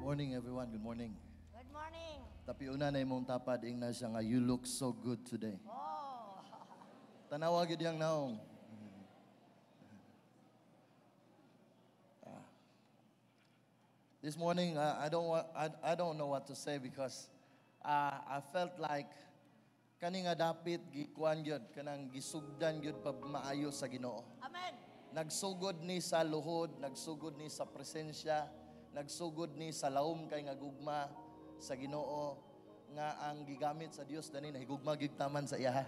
Morning, everyone. Good morning. Good morning. Tapiuna na imong tapad, ingna siya nga, "You look so good today." Oh. Tanawa gyud yang naong. This morning, I don't know what to say because I felt like kani nga dapit gikuan gyud, kanang gisugdan gyud pa maayo sa Ginoo. Amen. Nagsugod ni sa luhod, nagsugod ni sa presensya, nagsugod ni sa laom kay nga gugma sa Ginoo nga ang gigamit sa Dios dani nahigugma gyud taman sa iyaha.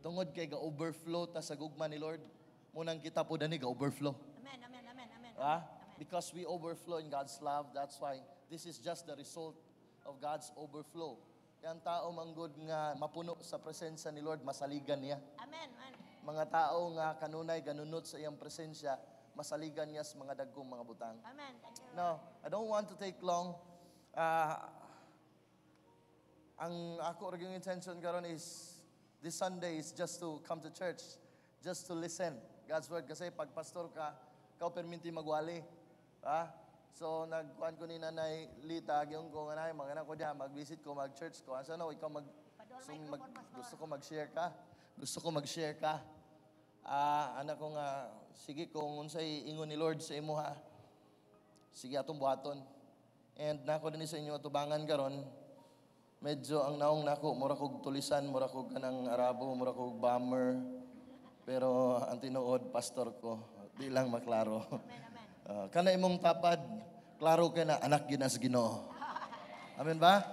Tungod kay ga-overflow ta sa gugma ni Lord, munang kita po dani ga-overflow. Amen, amen, amen, amen. Ah? Amen. Because we overflow in God's love, that's why this is just the result of God's overflow. Kaya ang tao manggod nga mapuno sa presensya ni Lord, masaligan niya. Amen, amen. Mga tao nga kanunay ganunot sa iyang presensya, masaligan niya sa mga dagkong mga butang. Amen. Thank you. No, I don't want to take long. Ang ako ra yung intention karon is this Sunday is just to come to church, just to listen God's word, kasi pag pastor ka, ikaw perminti magwali. Ah? So nagkuan ko ni Nanay Lita, gyud ko nga nay, mga ko diha, mag-visit ko, mag-church ko. Asa no, ikaw mag Padol so, microphone, Pastor. Gusto ko mag-share ka. Gusto ko mag-share ka. Ah, anak ko nga, sige, kung unsay ingon ni Lord sa imo ha. Sige, atong buhaton. And nako din sa inyo atubangan karon. Medyo ang naong nako mura kog tulisan, mura kog kanang Arabo, mura kog bomber. Pero ang tinuod, pastor ko, di lang maklaro. Amen, amen. Kana imong tapad, klaro kay na anak gyud na sa Ginoo. Amen ba?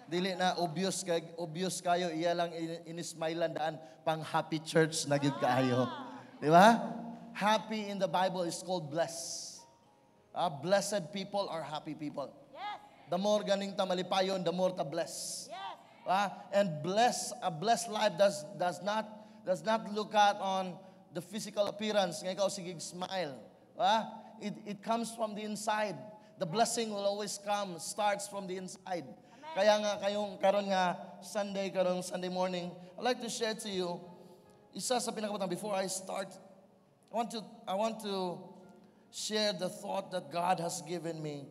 Dili na obvious kay obvious kayo, iya lang inismailan daan, pang happy church na gyud kaayo. Di ba? Happy in the Bible is called blessed. Blessed people are happy people. The more ganing ta malipayon, the more ta blessed. And bless, a blessed life does not look at on the physical appearance nga ikaw sige smile. It comes from the inside. The blessing will always come, starts from the inside. Kaya nga kayong karon nga Sunday, karong Sunday morning, I'd like to share to you isa sa pinakabutang. Before I start, I want to share the thought that God has given me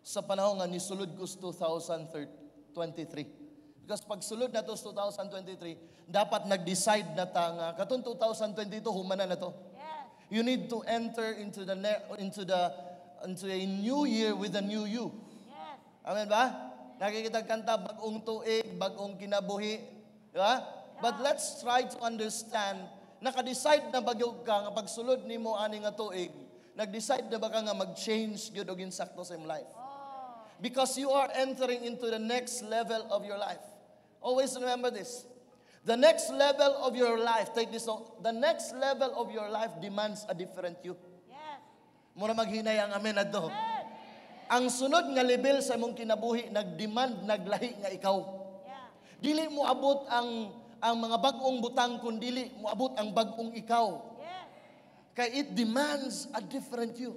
sa panahon nga nisulod ko sa 2023. Because pag sulod na to sa 2023, dapat nag-decide na ta nga katong 2022 human na to. You need to enter into the ne- into the into a new year with a new you. Amen ba? Nakikita kanta, bagong tuig, bagong kinabuhi. Di ba? But let's try to understand, naka-decide na ba gyud ka nga pagsulod nimo ani nga tuig, nag-decide na ba ka nga mag-change gyud og insakto sa imong life? Because you are entering into the next level of your life. Always remember this. The next level of your life, take this note, the next level of your life demands a different you. Mura maghinay ang amen adto. Amen. Ang sunod nga level sa imong kinabuhi nagdemand naglahi nga ikaw. Dili mo abot ang mga bag-ong butang kun dili mo abot ang bag-ong ikaw. Kay it demands a different you.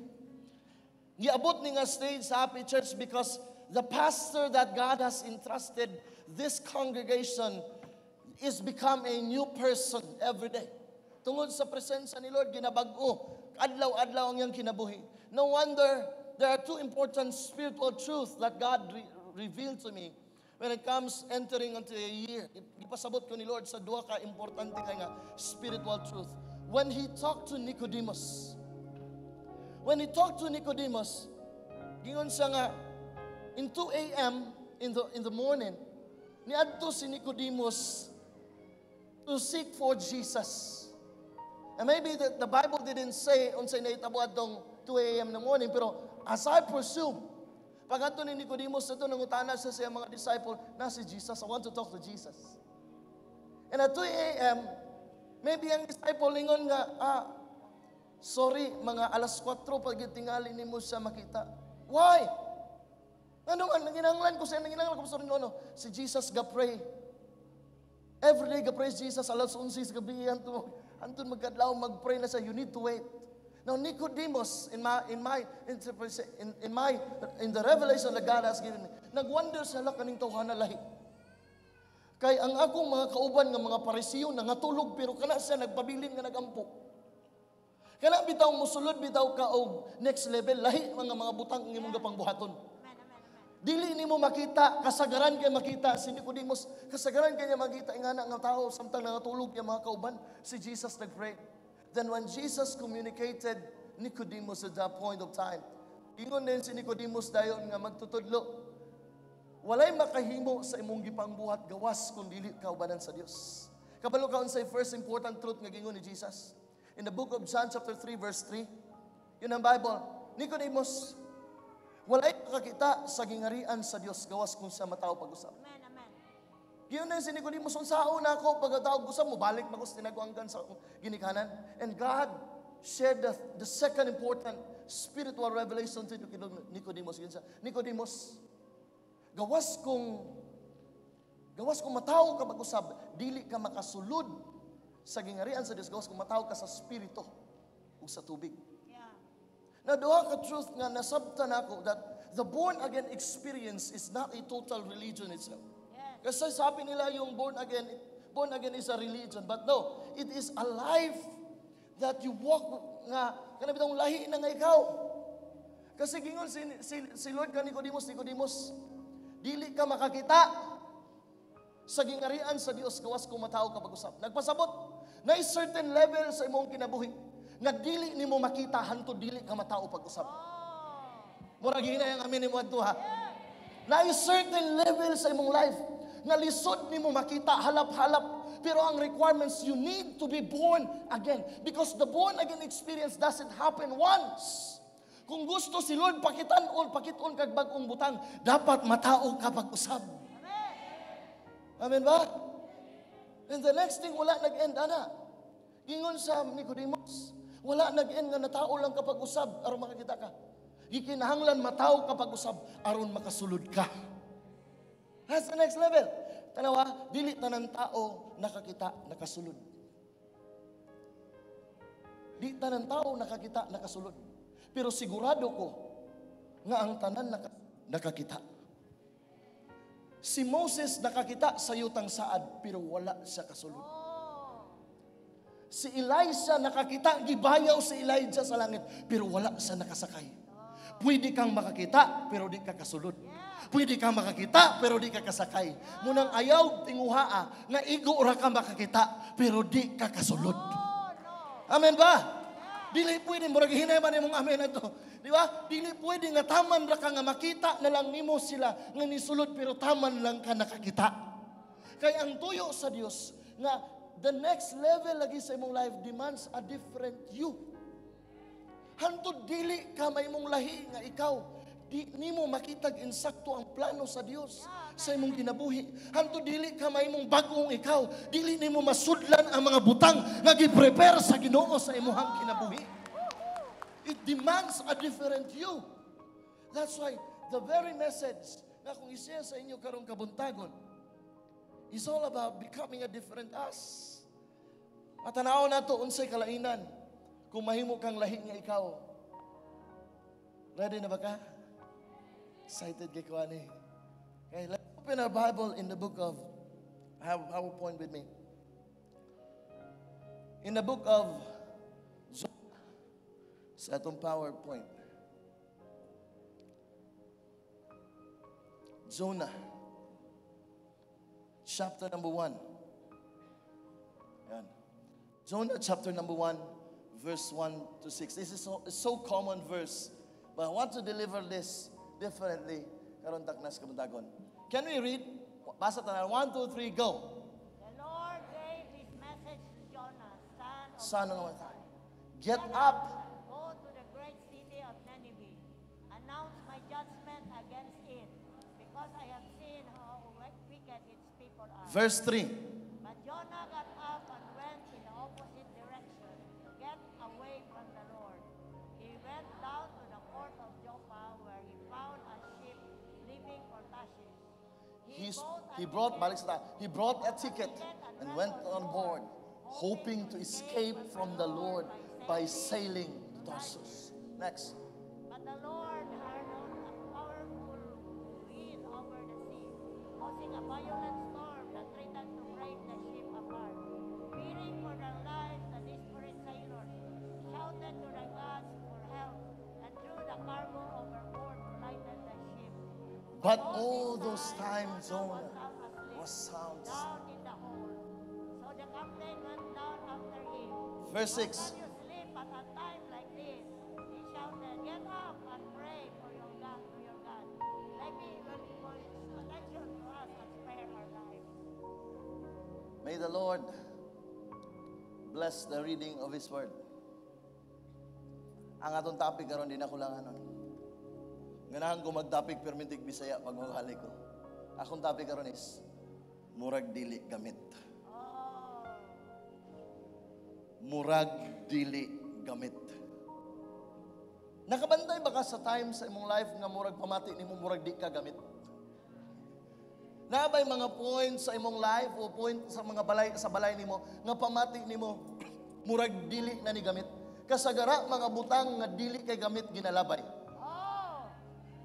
Giabot ni nga stage sa Happy Church because the pastor that God has entrusted this congregation is become a new person every day. Tungod sa presensya ni Lord, ginabag-o. Adlaw-adlaw ang iyang kinabuhi. No wonder there are two important spiritual truths that God revealed to me when it comes entering into a year. Gipasabot ko ni Lord sa duha ka importante kay nga spiritual truth. When he talked to Nicodemus, gingon siya nga, in 2 a.m. in the morning, niadto si Nicodemus to seek for Jesus. And maybe the Bible didn't say unsay nahitabo atong 2 a.m. in the morning, pero as I presume, pag adto ni Nicodemus ato, nangutana siya sa iyang mga disciple, "Na si Jesus, I want to talk to Jesus." And at 2 a.m., maybe ang disciple ingon nga, "Ah, sorry, mga alas 4 pag tingali nimo siya makita." Why? Ano man, nanginanglan ko siya, nanginanglan ko, sorry, no, no. Si Jesus ga-pray. Every day ga-pray si Jesus, alas 11 sa gabi, anton magkadlaw, mag-pray na siya, you need to wait. Now, Nicodemus, in the revelation that God has given me, nag-wonder siya kaning tawhana lahi. Kay ang akong mga kauban nga mga Parisiyo nangatulog, pero kana siya nagpabilin nga nagampo. Kana bitaw musulod bitaw ka og next level, lahi mga butang ang imong gapangbuhaton. Amen, amen. Dili nimo makita, kasagaran kay makita si Nicodemus, kasagaran kay niya makita ingana nga tao samtang nangatulog iya mga kauban, si Jesus nagpray. Then when Jesus communicated Nicodemus at that point of time, ingon din si Nicodemus dayon nga magtutudlo, walay makahimo sa imong gipangbuhat gawas kung dili ka ubanan sa Dios. Kabalo ka unsay first important truth nga gingon ni Jesus. In the book of John chapter 3 verse 3, yun ang Bible. Nicodemus, walay makakita sa gingarian sa Dios gawas kung sa matawo pag-usab. Amen, amen. Giyon na si Nicodemus, unsaon nako pagkatawag usab mo balik man ko sa tinaguanggan sa akong ginikanan. And God shared the second important spiritual revelation to Nicodemus. Yun siya, Nicodemus, gawas kung matawo ka pag-usab, dili ka makasulod sa gingarian sa Dios, gawas kung matawo ka sa spirito ug sa tubig. Na duha ka truth nga nasabtan nako that the born again experience is not a total religion itself. Kasi sabi nila yung born again is a religion, but no, it is a life that you walk nga kana bitong lahi na nga ikaw. Kasi gingon si Lord ka Nicodemus, Nicodemus, dili ka makakita sa gingarian sa Dios gawas kung matawo ka pag-usab. Nagpasabot na certain level sa imong kinabuhi nga dili nimo makita hantod dili ka matao pag-usab. Murag hinay ang amin nimo adto ha. Na certain level sa imong life nga lisod nimo makita halap-halap, pero ang requirements, you need to be born again because the born again experience doesn't happen once. Kung gusto si Lord pakitan-on, pakiton kag bag-ong butang, dapat matao ka pag-usab. Amen ba? And the next thing, wala nag-end ana. Gingon sa Nicodemus, wala nag-end nga natao lang kapag usab aron makakita ka. Gikinahanglan matao kapag usab aron makasulod ka. That's the next level. Tanawa, dili tanan tao nakakita, nakasulod. Di tanan tao nakakita, nakasulod. Pero sigurado ko nga ang tanan nakakita. Si Moses nakakita sa yutang saad pero wala siya kasulod. Si Elisha nakakita, gibayaw si Elijah sa langit pero wala siya nakasakay. Pwede kang makakita pero di ka kasulod. Pwede kang makakita pero di ka kasakay. Munang ayaw tinguhaa nga igo ra ka makakita pero di ka kasulod. Amen ba? Dili pwede, murag hinay man imong amen ato. Di ba? Dili pwede nga taman ra ka nga makita na lang nimo sila nga nisulod pero taman lang ka nakakita. Kay ang tuyo sa Dios nga the next level lagi sa imong life demands a different you. Hantod dili ka mahimong lahi nga ikaw, di nimo makitag insakto ang plano sa Dios sa imong kinabuhi. Hantod dili ka mahimong bag-ong ikaw, dili nimo masudlan ang mga butang nga gi-prepare sa Ginoo sa imong kinabuhi. It demands a different you. That's why the very message na kung i-share sa inyo karong kabuntagon is all about becoming a different us. Matanaw nato unsay kalainan kung mahimo kang lahi nga ikaw. Ready na ba ka? Excited kay ko ani. Okay, let's open our Bible in the book of, I have PowerPoint with me. In the book of Jonah, sa atong PowerPoint. Jonah, chapter number 1. Yan. Jonah chapter number 1, verse 1 to 6. This is so common verse, but I want to deliver this differently. Karon taknas kabuntagon. Can we read? Basa tanan. 1, 2, 3, go. The Lord gave this message to Jonah, son of Son of Amittai. Get up. Go to the great city of Nineveh. Announce my judgment against it, because I have seen how wicked its people are. Verse 3. But Jonah got up and went in the opposite direction to get away from the Lord. He went down to the port of Joppa, where he found a ship leaving for Tarshish. Bought a He brought, ticket balik sa ta- he brought a ticket and went on board, hoping to escape from the Lord by sailing to Tarsus. Next. But the Lord hurled a powerful wind over the sea, causing a violent storm that threatened to break the ship apart. Fearing for their lives, the desperate sailors shouted to the gods for help and threw the cargo overboard to lighten the ship. But all those time, Jonah was sound Down in the hold. So the captain went down after him. Verse "How 6. can you sleep at a time like this?" he shouted. "Get up and pray for your God, to your God. Maybe he will call his attention to us and spare our lives." May the Lord bless the reading of His Word. Ang atong topic karon, di na ko lang anon. Ganahan ko mag-topic permintig Bisaya pag maghali ko. Akong topic karon is murag dili gamit. Murag dili gamit. Nakabantay ba ka sa time sa imong life nga murag pamati nimo murag di ka gamit? Naa bay mga point sa imong life o point sa mga balay, sa balay nimo nga pamati nimo murag dili na ni gamit? Kasagara mga butang nga dili kay gamit, ginalabay.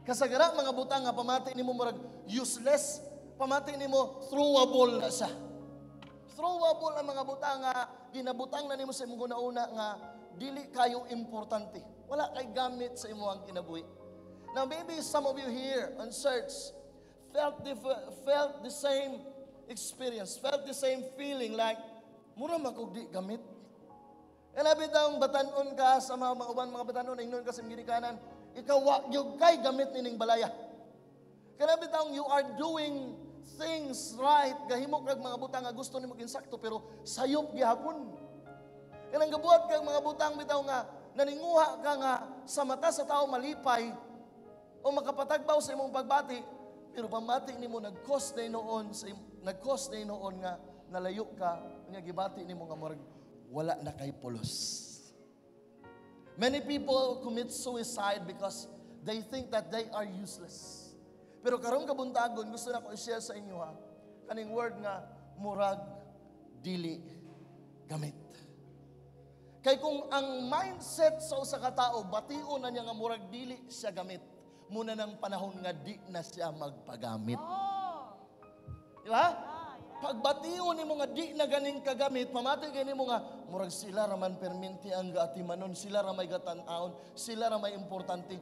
Kasagara mga butang nga pamati nimo murag useless, pamati nimo throwable na siya. Throwable ang mga butang nga ginabutang na nimo sa imong una nga dili kayo importante. Wala kay gamit sa imong kinabuhi. Now, maybe some of you here on church felt the same experience, felt the same feeling, like mura man kog di gamit. E labi daw batanon ka sa mga uban, mga batanon, ingnon ka sa imong ginikanan, ikaw wa gyud kay gamit nining balaya. Kana bitaw you are doing things right, gahimo kag mga butang nga gusto nimo ginsakto, pero sayop gihapon. Kanang gabuhat kag mga butang bitaw nga naninguha ka nga sa mata sa tao malipay o makapatagbaw sa imong pagbati, pero pamati nimo nag-cause na noon nga nalayo ka nga gibati nimo nga murag wala na kay pulos. Many people commit suicide because they think that they are useless. Pero karong kabuntagon, gusto na ko i-share sa inyo ha, kaning word nga murag dili gamit. Kay kung ang mindset sa usa ka tawo, bation na niya nga murag dili siya gamit, muna ng panahon nga di na siya magpagamit. Di ba? Pagbation nimo nga di na ganing kagamit, pamati gani mo nga murag sila raman perminti ang gaatimanon, sila ra may gatan-awon, sila ra may importante.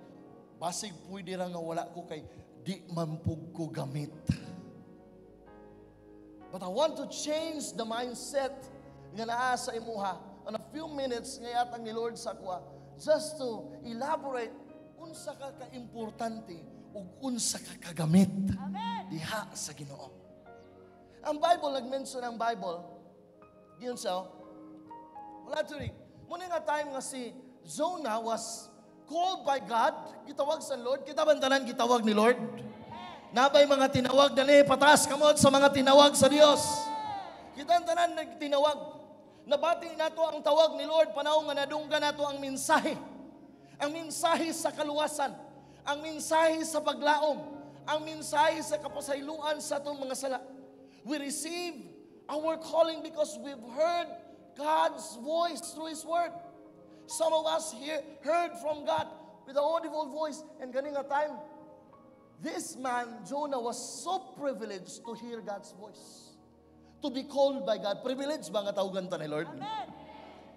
Basig pwede ra nga wala ko kay di man pug ko gamit. But I want to change the mindset nga naa sa imuha on a few minutes nga yatang ni Lord sa kuha, just to elaborate unsa ka ka-importante ug unsa ka kagamit Amen. Diha sa Ginoo. Ang Bible, nag-mention ang Bible, yun siya, wala to. Muna nga time nga si Jonah was called by God, gitawag sa Lord, kita bantanan gitawag ni Lord? Naa bay mga tinawag dali, pataas kamot sa mga tinawag sa Dios. Kita tanan nagtinawag. Nabati nato ang tawag ni Lord panahon nga nadunggan nato ang mensahe. Ang mensahe sa kaluwasan, ang mensahe sa paglaom, ang mensahe sa kapasayloan sa atong mga sala. We receive our calling because we've heard God's voice through His Word. Some of us here heard from God with an audible voice, and ganing nga time, this man, Jonah, was so privileged to hear God's voice. To be called by God. Privilege ba nga tawagan ta ni Lord? Amen.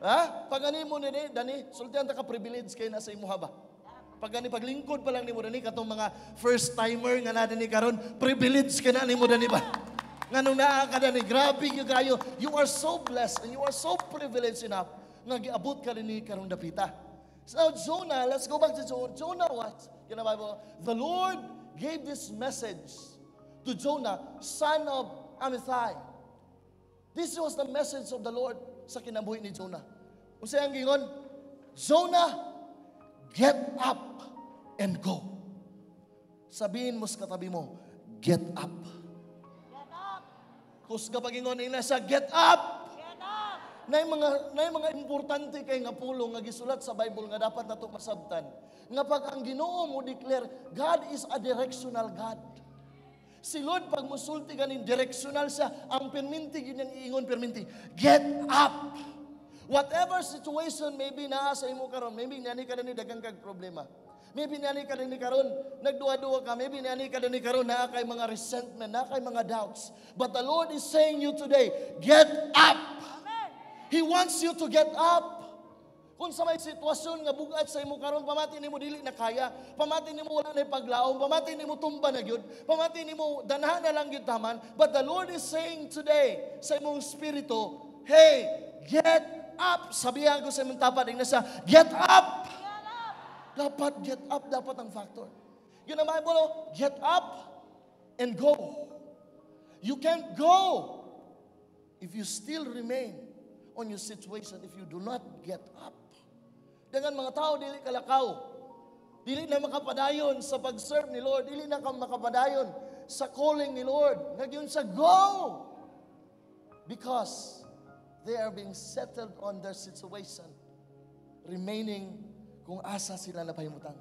Ha? Pag gani mo nini, dani, sultihan ta ka, privilege kay na sa imuha ba? Pag gani, paglingkod pa lang nimo dani, katong mga first timer nga na dani karon, privilege ka na nimo dani ba? Nganong naa ka dani, grabe gyud kayo. You are so blessed and you are so privileged enough nga giabot ka dinhi karong dapita. So now Jonah, let's go back to Jonah. Jonah was, in the Bible, the Lord gave this message to Jonah, son of Amittai. This was the message of the Lord sa kinabuhi ni Jonah. Unsa ang gingon? "Jonah, get up and go." Sabihin mo sa katabi mo, "Get up." Get up. Kusga pagingon nila sa "Get up." Get up. Nay mga importante kay nga pulong nga gisulat sa Bible nga dapat nato masabtan. Nga pag ang Ginoo mo declare, God is a directional God. Si Lord pag musulti ganin, directional siya, ang perminti yun yung iingon perminti, "Get up." Whatever situation may be naa sa imo karon, maybe niani ka ni dagang kag problema. Maybe niani ka ni karon nagduwa-duwa ka, maybe niani ka ni karon naa kay mga resentment, naa kay mga doubts. But the Lord is saying you today, "Get up." Amen. He wants you to get up. Kung sa may sitwasyon nga bugat sa imo karon, pamati nimo dili na kaya, pamati nimo wala na paglaom, pamati nimo tumba na gyud, pamati nimo danha na lang gyud taman, but the Lord is saying today sa imong spirito, "Hey, get up." Sabihan ko sa imong tapad, ingna siya, "Get up." Get up! Dapat get up, dapat ang factor. Yun ang Bible, oh, get up and go. You can't go if you still remain on your situation, if you do not get up. Dengan mga tao, dili kalakaw. Dili na makapadayon sa pag-serve ni Lord. Dili na ka makapadayon sa calling ni Lord. Nagyun sa go! Because they are being settled on their situation. Remaining kung asa sila napahimutang.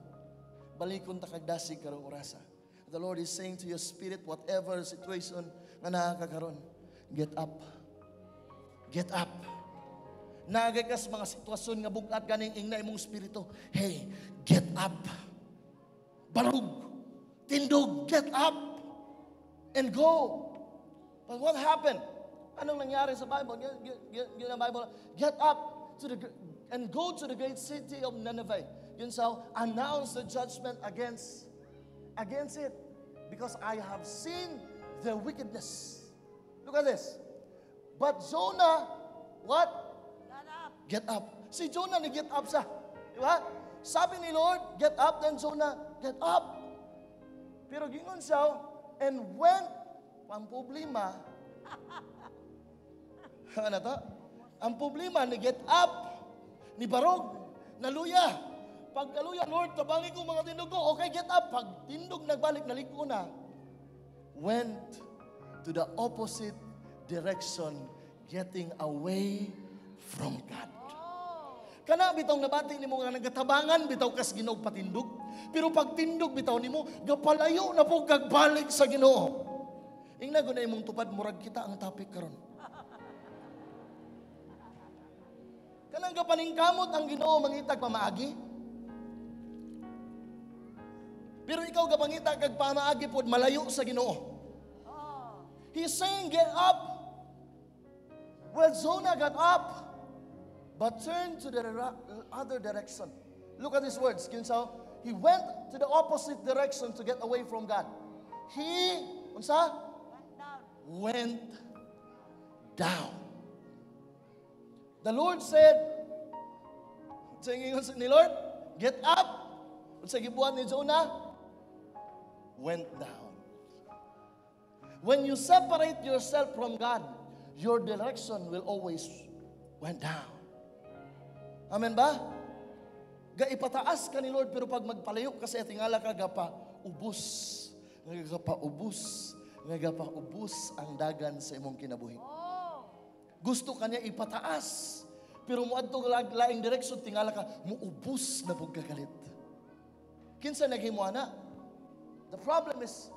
Balikon ta kag dasig karong orasa. The Lord is saying to your spirit, whatever situation nga naa ka karon, get up. Get up. Naa gay kas mga sitwasyon nga bugat ganing ingna imong spirito. "Hey, get up. Barug. Tindog, get up. And go." But what happened? Anong nangyari sa Bible? Yun ang Bible. "Get up to the and go to the great city of Nineveh." Yun sa "announce the judgment against it because I have seen their wickedness." Look at this. But Jonah, what? Get up. Get up. Si Jonah ni get up siya. Di ba? Sabi ni Lord, "Get up," then Jonah, get up. Pero gingon siya, and went, ang problema, ano to? Ang problema, ni get up, ni barog, naluya. Pagkaluya, "Lord, tabangi ko mga tindog ko." "Okay, get up." Pag tindog nagbalik, naliko na. Went to the opposite direction, getting away from God. Kana bitaw nabati nimo nga nagatabangan bitaw kas Ginoo patindog. Pero pag tindog bitaw nimo, gapalayo na po kag balik sa Ginoo. Ingna ko na imong tupad, murag kita ang topic karon. Kanang gapaningkamot ang Ginoo mangitag pamaagi. Pero ikaw gapangita kag pamaagi pod malayo sa Ginoo. He's saying, "Get up." Well, Jonah got up, but turned to the other direction. Look at these words. Kinsa? He went to the opposite direction to get away from God. He, unsa? Went down. Went down. The Lord said, sa ingon ni Lord, "Get up." Unsa gibuhat ni Jonah? Went down. When you separate yourself from God, your direction will always went down. Amen ba? Ga ipataas ka ni Lord, pero pag magpalayo ka sa tingala ka, gapa ubos. Nga ubos. Nga ubos ang dagan sa imong kinabuhi. Gusto ka niya ipataas. Pero muadto laing direksyon, tingala ka, muubos na pug kagalit. Kinsa naghimo ana? The problem is,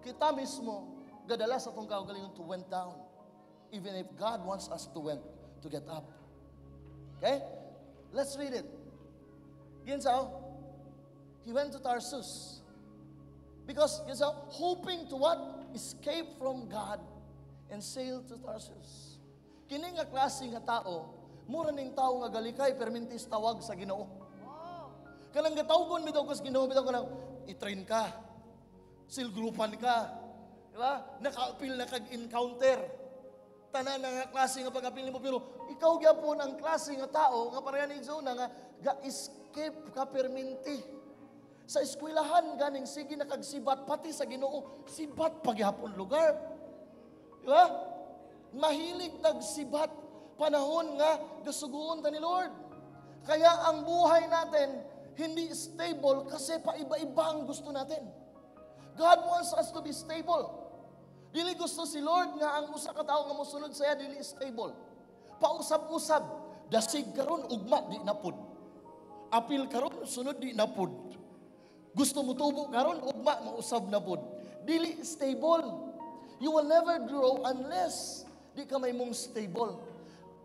kita mismo, gadala sa atong kaugalingon to went down. Even if God wants us to get up. Okay? Let's read it. Ginsaw, he went to Tarsus. Because, ginsaw, hoping to what? Escape from God and sail to Tarsus. Kini nga klase nga tao, mura ning tao nga galikay permintis tawag sa Ginoo. Kanang gatawgon bitaw kas Ginoo bitaw kanang i-train ka. Silgrupan ka. Di ba? Naka-apil na kag encounter. Tanan na nga klase nga pag-apil nimo, pero ikaw gyapon ang klase nga tao nga pareha ni Jonah nga ga-escape ka perminti. Sa eskwelahan ganing sige na kag sibat pati sa Ginoo, sibat pagyapon lugar. Di ba? Mahilig tagsibat panahon nga gasuguon ta ni Lord. Kaya ang buhay natin hindi stable kasi paiba-iba ang gusto natin. God wants us to be stable. Dili gusto si Lord nga ang usa ka tawo nga mosunod sa iya dili stable. Pausab-usab, dasig karon, ugma di na pud. Apil karon, sunod di na pud. Gusto mo tubo karon, ugma mausab na pud. Dili stable. You will never grow unless di ka may mong stable.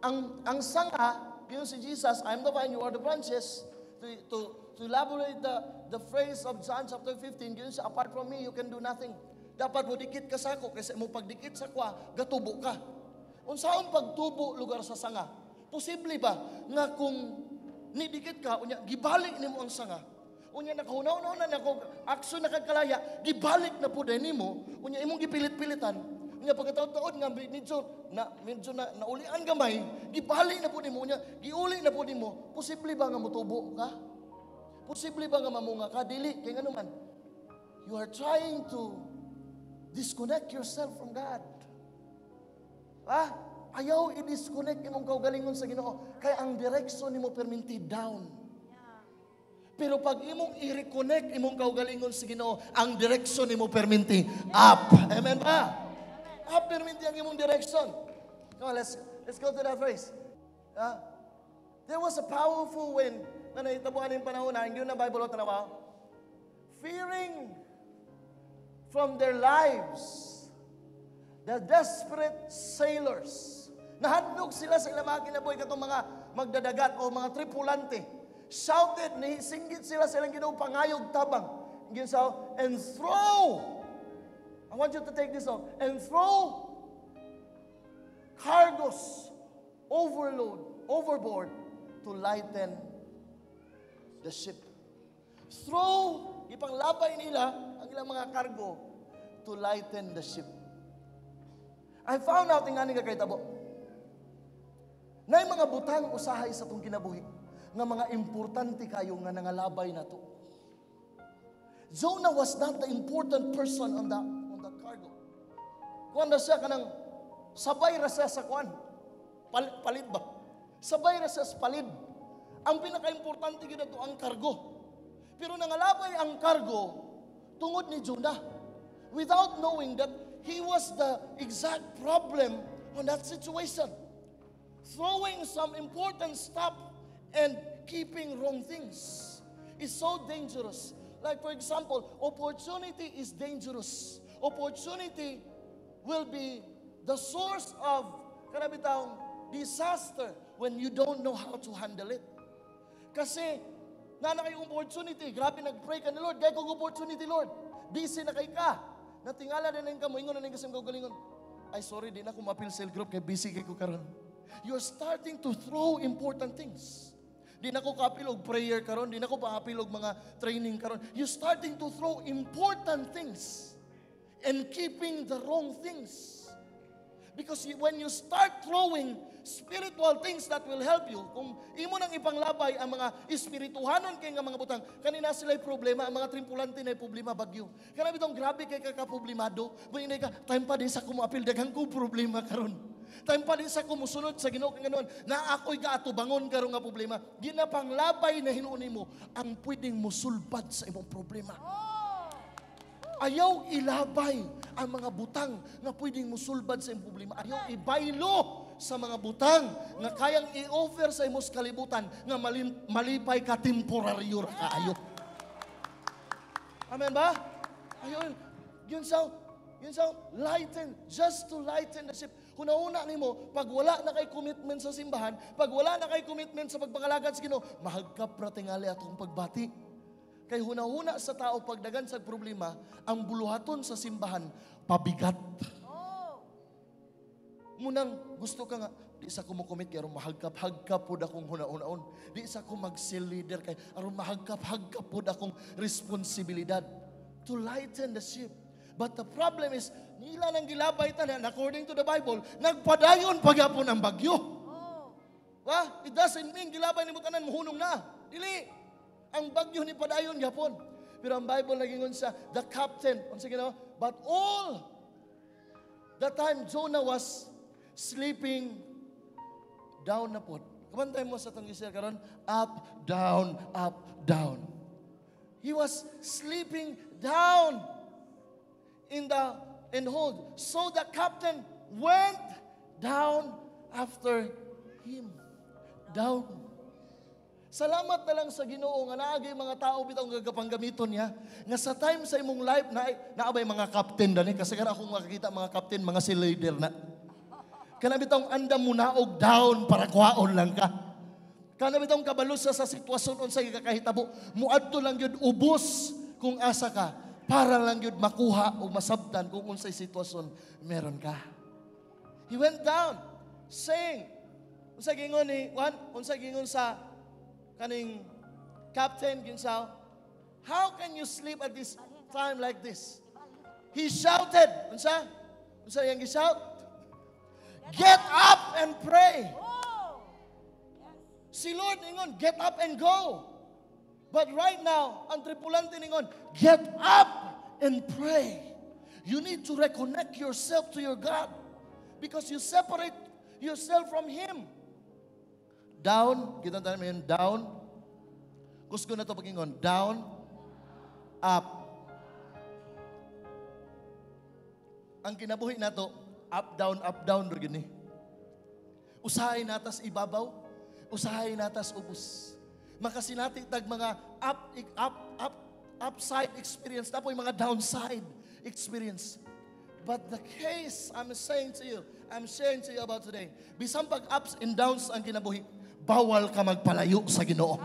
Ang sanga, yun si Jesus, "I am the vine, you are the branches." To elaborate the phrase of John chapter 15, yun siya, "Apart from me, you can do nothing." Dapat mo dikit ka sa ako, kasi mo pagdikit sa kwa, gatubo ka. Unsaon pagtubo lugar sa sanga? Posible ba nga kung Nidikit ka, unya, gibalik nimo ang sanga. Unya, nakahunaw na nako, aksyon na kagkalaya, gibalik na po nimo, unya, imong gipilit-pilitan. Unya, pagkataon-taon nga, medyo na naulian gamay, gibalik na po nimo, unya, giuli na po nimo, posible ba nga mutubo ka? Posible ba nga mamunga ka? Dili, kay ngano man, you are trying to disconnect yourself from God. Ah, ayaw i-disconnect imong kaugalingon sa Ginoo kay ang direksyon nimo perminti down. Pero pag imong i-reconnect imong kaugalingon sa Ginoo, ang direksyon nimo perminti up. Amen ba? Up perminti ang imong direction. Come on, let's go to that verse. Ah, there was a powerful wind na nahitabuan ng panahon na hindi na Bible o tanawa. Fearing from their lives, the desperate sailors. Nahadlok sila sa ilang mga kinabuhi katong mga magdadagat o mga tripulante. Shouted, singgit sila sa ilang Ginoo pangayog tabang. Ginsaw, and throw. I want you to take this off. And throw cargoes overboard to lighten the ship. Throw, ipanglabay nila ang ilang mga cargo to lighten the ship. I found out nga ni kakahitabo. Naay mga butang usahay sa atong kinabuhi nga mga importante kayo nga nangalabay nato. Jonah was not the important person on the cargo. Kuan na siya kanang sabay ra siya sa kuan. Palit ba? Sabay ra siya sa palid. Ang pinaka-importante gyud ato ang kargo. Pero nangalabay ang kargo tungod ni Jonah without knowing that he was the exact problem on that situation. Throwing some important stuff and keeping wrong things is so dangerous. Like, for example, opportunity is dangerous. Opportunity will be the source of kana bitawng disaster when you don't know how to handle it. Kasi, naa na kay opportunity, grabe nag-pray ka ni Lord, gay kong opportunity, Lord. Busy na kay ka. Natingala din ka mo, ingon na kasi kaugalingon. "Ay, sorry, di na ako mapil cell group kay busy kay ko karon." You're starting to throw important things. "Di na ko kaapil og prayer karon, di na ko paapil og mga training karon." You're starting to throw important things and keeping the wrong things. Because when you start throwing spiritual things that will help you, kung imo nang ipanglabay ang mga espirituhanon kay nga mga butang, kanina sila'y problema, ang mga tripulante na problema bagyo. Kana bitong grabe kay kakaproblemado, buhay ka, time pa din sa kumuapil, daghan ko problema karon. Time pa din sa kumusunod sa Ginoo kay ganoon, na ako'y gaatubangon karon nga problema. Ginapanglabay na hinuon nimo ang pwedeng musulbad sa imong problema. Ayaw ilabay ang mga butang nga pwedeng musulbad sa imong problema. Ayaw ibaylo sa mga butang nga kayang i-offer sa imong kalibutan nga malipay ka temporaryo ra kaayo. Amen ba? Ayaw, yun sa lighten, just to lighten the ship. Huna-huna nimo, pag wala na kay commitment sa simbahan, pag wala na kay commitment sa pagpangalagad sa Ginoo, mahagkap ra tingali atong pagbati. Kay huna-huna sa tao pagdagan sa problema, ang buluhaton sa simbahan, pabigat. Munang gusto ka nga, di sa ko mo-commit kay aron mahagkap-hagkap pud akong huna-hunaon. Di sa ko mag-cell leader kay aron mahagkap-hagkap pud akong responsibilidad. To lighten the ship. But the problem is, nila nang gilabay tanan, according to the Bible, nagpadayon pagyapon ang bagyo. Wa? It doesn't mean gilabay nimo tanan muhunong na. Dili. Ang bagyo ni padayon gyapon. Pero ang Bible nagingon sa the captain, unsa Ginoo? But all the time Jonah was sleeping down na pod. Kabantay mo sa atong isya karon, up, down, up, down. He was sleeping down in the in hold. So the captain went down after him. Down. Salamat na lang sa Ginoo nga naagay mga tao bitaw nga gapanggamiton niya. Nga sa time sa imong life na naabay mga captain dani kasi kana akong makakita mga captain, mga si leader na. Kana bitong andam mo naog down para kuhaon lang ka. Kana bitong kabalo sa sitwasyon unsay kakahitabo, muadto lang gyud ubos kung asa ka para lang gyud makuha o masabtan kung unsay sitwasyon meron ka. He went down saying, unsa gingon ni Juan, unsa gingon sa Kaning captain ginsaw, "How can you sleep at this time like this?" He shouted. Unsa? Unsa yang gi-shout? "Get up and pray." Oh! Yes. Si Lord ningon, "Get up and go." But right now, ang tripulante ningon, "Get up and pray." You need to reconnect yourself to your God because you separate yourself from Him. Down, kita tayo yun, down. Kusgo na to pagingon, down, up. Ang kinabuhi nato, up, down, up, down, ra gini. Usahay natas ibabaw, usahay natas ubos. Makasinati tag mga up, up, up, upside experience, tapo yung mga downside experience. But the case I'm saying to you, I'm sharing to you about today, bisan pag ups and downs ang kinabuhi, bawal ka magpalayo sa Ginoo.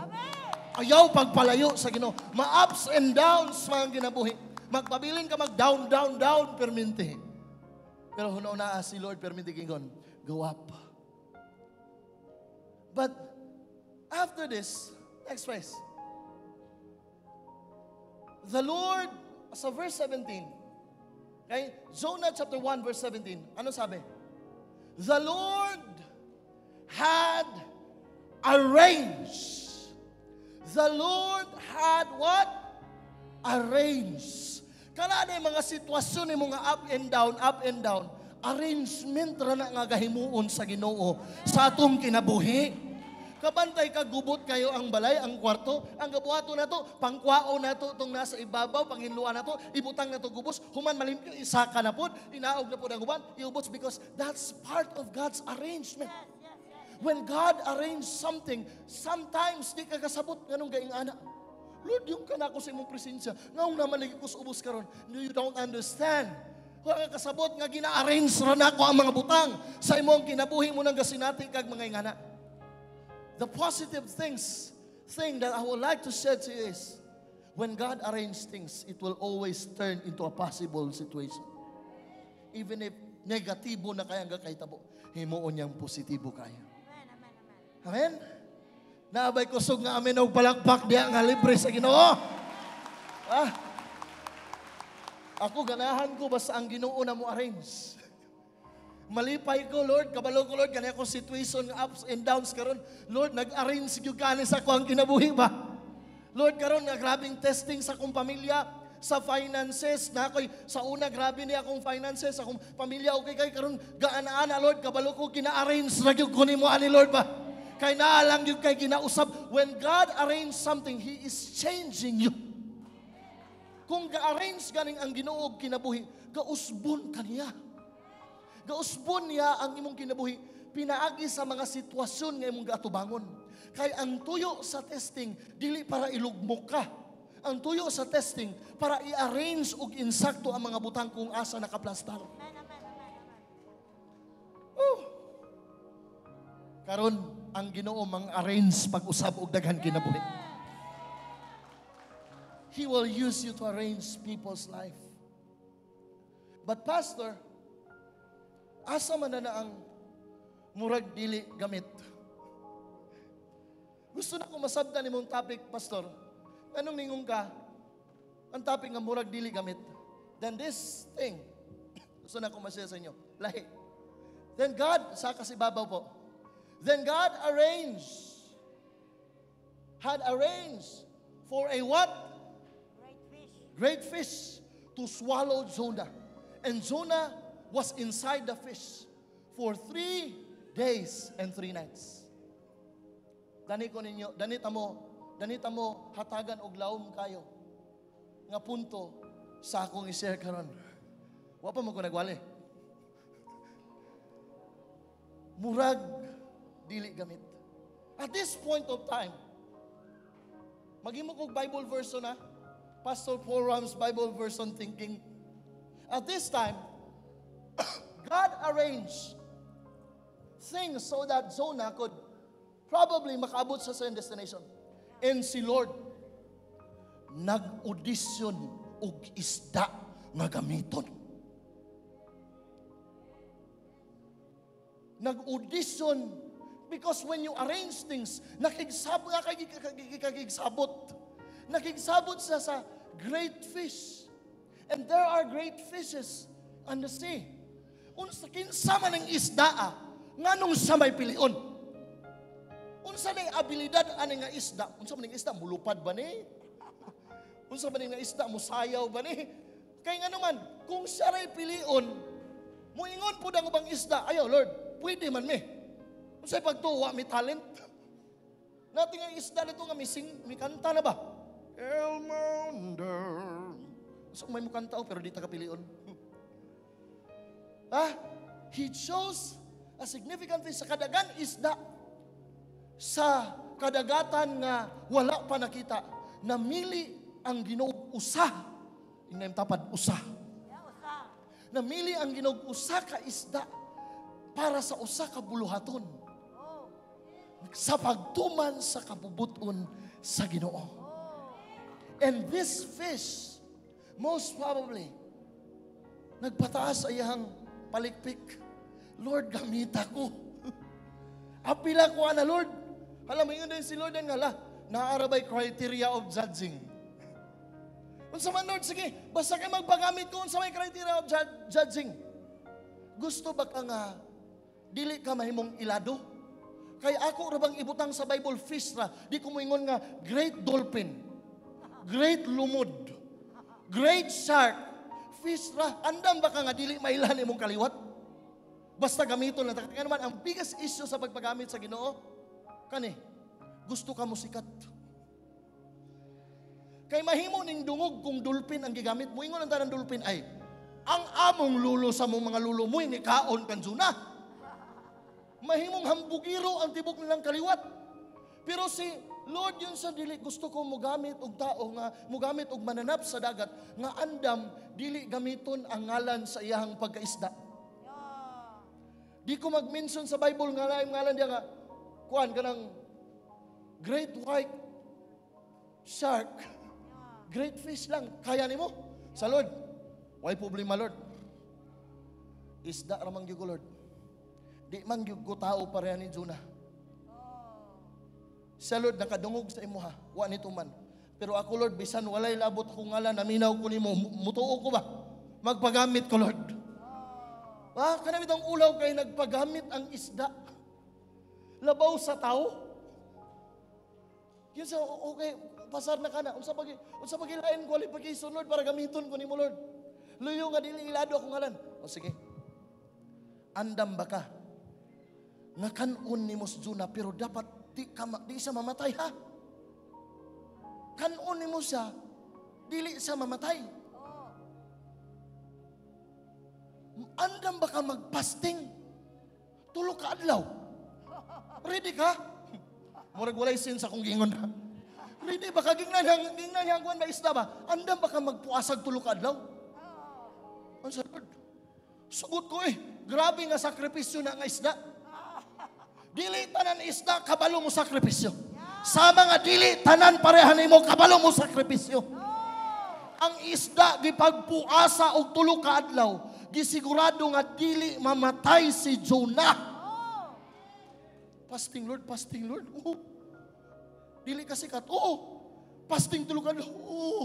Ayaw pagpalayo sa Ginoo. Ma-ups and downs man ang kinabuhi. Magpabilin ka mag down, down, down, perminti. Pero hunaw si Lord perminti gingon, "Go up." But after this, next phrase. The Lord, sa verse 17, okay? Jonah chapter 1 verse 17, ano sabi? The Lord had arranged. The Lord had what? Arranged. Kana na yung mga sitwasyon ni mga up and down, up and down, arrangement ra na nga gahimuon sa Ginoo sa atong kinabuhi. Kabantay ka, gubot kayo ang balay, ang kwarto, ang gabuhato na to, pangkwao na to, itong nasa ibabaw, panghinluan na to, ibutang na to gubos, human malimpyo, isaka na pod, inaog na pod ang uban, iubos because that's part of God's arrangement. Yes. When God arranged something, sometimes di ka kasabot nganong gaing ana. Lord, yung ka na ako sa imong presensya. Ngaong naman lagi ko sa ubos karon. You don't understand. Wala ka kasabot nga gina-arrange ra nako ang mga butang sa imong kinabuhi mo nang gasinati kag mga ingana. The positive thing that I would like to share to you is, when God arranges things, it will always turn into a possible situation. Even if negatibo na kaya ang kahitabo, himuon niyang positibo kaya. Amen, amen, amen. Amen? Naabay kusog nga amen og palakpak diya nga libre sa Ginoo. Ah. Ako ganahan ko basta ang Ginoo na mo arrange. Malipay ko, Lord, kabalo ko, Lord, kani akong situation nga ups and downs karon. Lord, nag-arrange gyud kani sa ako ang kinabuhi ba? Lord, karon nga grabing testing sa akong pamilya, sa finances, na ako'y sa una grabe ni akong finances, akong pamilya okay kay karon gaana-ana, Lord, kabalo ko gina-arrange ra gyud ko nimo ani, Lord ba? Kay naa lang gyud kay ginausab. When God arrange something, He is changing you. Kung ga-arrange ganing ang Ginoo og kinabuhi, gausbon kaniya. Gausbon niya ang imong kinabuhi pinaagi sa mga sitwasyon nga imong gaatubangon. Kay ang tuyo sa testing dili para ilugmok ka. Ang tuyo sa testing para i-arrange og insakto ang mga butang kung asa nakaplastar. Amen, amen, amen, amen. Oh. Karon ang Ginoo mang-arrange pag-usab og daghan kinabuhi. He will use you to arrange people's life. But pastor, asa man na ang murag dili gamit? Gusto na ko masabtan nimong topic, pastor. Anong ningon ka? Ang topic nga murag dili gamit. Then this thing, gusto na ko ma-share sa inyo. Lahi. Then God, sa kasibabaw po. Then God had arranged for a what? Great fish. Great fish to swallow Jonah. And Jonah was inside the fish for 3 days and 3 nights. Dani ko ninyo, danita mo hatagan og lawom kayo nga punto sa akong i-share karon. Wa pa mo ko nagwali. Murag dili gamit. At this point of time, maghimo kog Bible verse na, Pastor Paul Ram's Bible verse on thinking. At this time, God arranged things so that Jonah could probably makaabot sa certain destination. And si Lord, nag-audition og isda nga gamiton. Nag-audition Because when you arrange things, nakigsabot nga kagigsabot. Nakigsabot siya sa great fish. And there are great fishes on the sea. Unsa, kinsa man ang isda ah, nganong sa may pilion? Unsa nay abilidad ani nga isda? Unsa man ning isda, mulupad ba ni? Unsa man ning nga isda, musayaw ba ni? Kay nga naman, kung siya ray pilion, muingon pud ang ubang isda, "Ayaw, Lord, pwede man mi." Unsay pagtuwa, may talent. Natin nga isda nito nga mising, mi kanta na ba? El mundo. So may mukanta oh, pero di ta kapilion. Ha? He chose a significant fish sa kadagan isda sa kadagatan nga wala pa nakita. Namili ang Ginoo usa. Ingnan tapad, usa. Yeah, usa. Namili ang Ginoo usa ka isda para sa usa ka buluhaton sa pagtuman sa kabubuton sa Ginoo. And this fish, most probably, nagpataas sa iyang palikpik. "Lord, gamita ko. Apila ko ana, Lord." Hala, may din si Lord nga, la, naa ra bay criteria of judging? Unsa man, Lord, sige, basta kay magpagamit ko, unsa may criteria of judging? Gusto ba ka nga dili ka mahimong ilado? Kay ako ra bang ibutang sa Bible, fish ra, di ko moingon nga great dolphin, great lumod, great shark, fish ra. Andam ba ka nga dili mailan imong kaliwat? Basta gamiton lang. Kaya naman, ang biggest issue sa pagpagamit sa Ginoo, kani, gusto ka mo sikat. Kay mahimo ning dungog kung dolphin ang gigamit. Moingon ang tanang dolphin ay, "Ang among lulo sa mong mga lulo mo'y nikaon kan Jonah." Mahimong hambugiro ang tibok nilang kaliwat. Pero si Lord yun sa dili, gusto ko mogamit og tao nga mogamit og mananap sa dagat nga andam dili gamiton ang ngalan sa iyahang pagkaisda. Di ko mag-mention sa Bible nga laing ngalan diya nga kuan kanang great white shark. Great fish lang. Kaya nimo? Sa Lord. Why problema, Lord? Isda ra man gyud ko, Lord. Di man gyud ko tao pareha ni Jonah. Sa Lord nakadungog sa imuha, wa ni tuman. Pero ako, Lord, bisan walay labot akong ngalan, naminaw ko nimo, mutuo ko ba? Magpagamit ko, Lord. Ah, kanang itong ulaw kay nagpagamit ang isda. Labaw sa tao. Yun sa, okay, pasar na ka na. Unsa pag ilain qualification, Lord, para gamiton ko nimo, Lord? Luyo nga dili ilado akong ngalan. O sige. Andam ba ka nga kanon nimo si Jonah, pero dapat di siya mamatay ha? Kanon nimo siya, dili siya mamatay. Andam ba ka magpasting 3 ka adlaw? Ready ka? Murag walay sin sa akong giingon na. Ready ba ka? Gingnan yang kuan ba isda ba? Andam ba ka magpuasag 3 ka adlaw? Ang sa Lord. Sugot ko eh. Grabe nga sakripisyo na nga isda. Dili tanan isda kabalo mo sakripisyo. Sa mga dili tanan pareha nimo kabalo mo sakripisyo. Ang isda gipagpuasa og 3 ka adlaw, gisigurado nga dili mamatay si Jonah. Fasting, Lord, fasting, Lord. Oh. Dili ka sikat. Oo. Fasting 3 ka adlaw. Oo.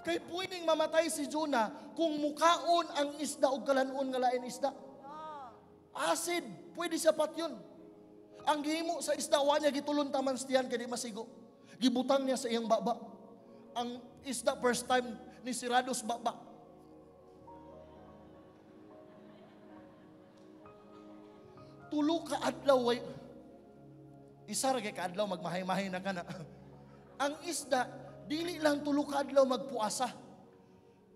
Kay pwedeng mamatay si Jonah kung mukaon ang isda og kalanon nga lain isda. Acid, pwede siya patyon. Ang gihimo sa isda, wa niya gitulon taman tiyan kay di masigo. Gibutang niya sa iyang baba. Ang isda first time ni Sirados baba. 3 ka adlaw way isa ra kay kaadlaw magmahay-mahay na kana. Ang isda dili lang 3 ka adlaw magpuasa.